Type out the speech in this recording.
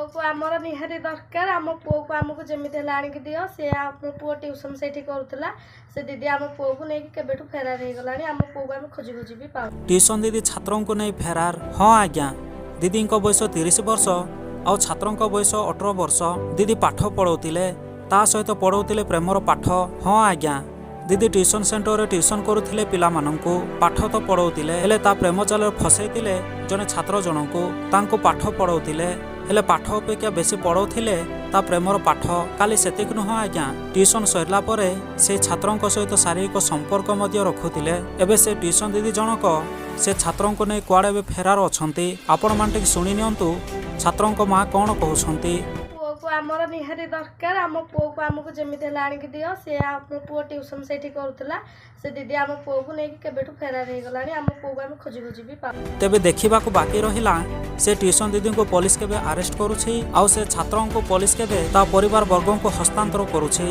ପୁଅକୁ ଆମର ନିହାତି ଦରକାର। ଆମ ପୁଅକୁ ଆମକୁ ଯେମିତି ହେଲେ ଆଣିକି ଦିଅ। ସେ ଆମ ପୁଅ ଟ୍ୟୁସନ୍ ସେଇଠି କରୁଥିଲା। ସେ ଦିଦି ଆମ ପୁଅକୁ ନେଇକି କେବେଠୁ ଫେରାର ହେଇଗଲାଣି। ଆମ ପୁଅକୁ ଆମେ ଖୋଜି ଖୋଜି ବି ପାଉନୁ। ଟ୍ୟୁସନ୍ ଦିଦି ଛାତ୍ରଙ୍କୁ ନେଇ ଫେରାର। ହଁ ଆଜ୍ଞା, ଦିଦିଙ୍କ ବୟସ 30 ବର୍ଷ ଆଉ ଛାତ୍ରଙ୍କ ବୟସ 18 ବର୍ଷ। ଦିଦି ପାଠ ପଢ଼ଉଥିଲେ, ତା ସହିତ ପଢ଼ଉଥିଲେ ପ୍ରେମର ପାଠ। ହଁ ଆଜ୍ଞା, ଦିଦି ଟ୍ୟୁସନ୍ ସେଣ୍ଟରରେ ଟ୍ୟୁସନ୍ କରୁଥିଲେ। ପିଲାମାନଙ୍କୁ ପାଠ ତ ପଢ଼ଉଥିଲେ, ହେଲେ ତା ପ୍ରେମ ଜାଲରେ ଫସେଇଥିଲେ ଜଣେ ଛାତ୍ର ଜଣଙ୍କୁ। ତାଙ୍କୁ ପାଠ ପଢ଼ଉଥିଲେ, ହେଲେ ପାଠ ଅପେକ୍ଷା ବେଶୀ ପଢ଼ଉଥିଲେ ତା ପ୍ରେମର ପାଠ। ଖାଲି ସେତିକି ନୁହଁ ଆଜ୍ଞା, ଟ୍ୟୁସନ୍ ସରିଲା ପରେ ସେ ଛାତ୍ରଙ୍କ ସହିତ ଶାରୀରିକ ସମ୍ପର୍କ ମଧ୍ୟ ରଖୁଥିଲେ। ଏବେ ସେ ଟ୍ୟୁସନ୍ ଦିଦି ଜଣକ ସେ ଛାତ୍ରଙ୍କୁ ନେଇ କୁଆଡ଼େ ଏବେ ଫେରାର ଅଛନ୍ତି। ଆପଣମାନେ ଟିକେ ଶୁଣି ନିଅନ୍ତୁ ଛାତ୍ରଙ୍କ ମା କ'ଣ କହୁଛନ୍ତି। ପୁଅକୁ ଆମର ନିହାତି ଦରକାର। ଆମ ପୁଅକୁ ଆମକୁ ଯେମିତି ହେଲେ ଆଣିକି ଦିଅ। ସେ ଆମ ପୁଅ ଟ୍ୟୁସନ୍ ସେଇଠି କରୁଥିଲା। ସେ ଦିଦି ଆମ ପୁଅକୁ ନେଇକି କେବେଠୁ ଫେରାର ହେଇଗଲାଣି। ଆମ ପୁଅକୁ ଆମେ ଖୋଜି ଖୋଜି ବି ପାଉନୁ। ତେବେ ଦେଖିବାକୁ ବାକି ରହିଲା, ସେ ଟ୍ୟୁସନ୍ ଦିଦିଙ୍କୁ ପୋଲିସ କେବେ ଆରେଷ୍ଟ କରୁଛି ଆଉ ସେ ଛାତ୍ରଙ୍କୁ ପୋଲିସ କେବେ ତା ପରିବାର ବର୍ଗଙ୍କୁ ହସ୍ତାନ୍ତର କରୁଛି।